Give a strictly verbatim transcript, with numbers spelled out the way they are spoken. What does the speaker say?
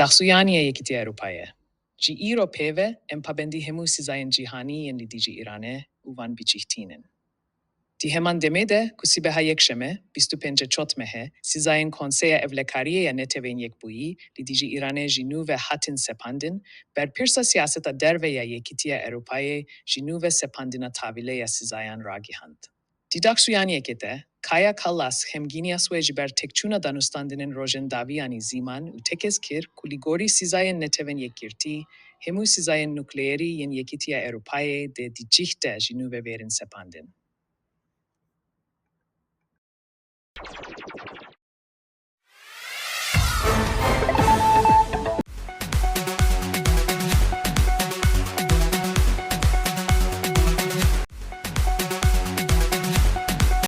Daxuyanî ya Yekîtiya Ewropayê. Ji îro pê ve em pabendî hemû sîzayên cîhanî yên li dijî Îranê û van bicîhtîn in. Di heman demê de ku sibeha yekşeme, bîst û pêncê çotmehê, sîzayên Konseya Ewlekariyê ya Netewên Yekbûyî li dijî Îranê ji nû ve hatin sepandin, berpirsa siyaseta derve ya Yekîtiya Ewropayê ji nû ve sepandina tavîle ya sîzayan ragihand. Di daxuyaniyekê de, Kaja Kallas xemgîniya xwe ji ber têkçûna danûstandinên rojên dawî anî zîman û tekez kir ku li gorî sîzayên Netewên Yekgirtî, hemû sîzayên nukleerî yên Yekîtiya Ewropayê dê di cih de ji nû ve bêrin sepandin.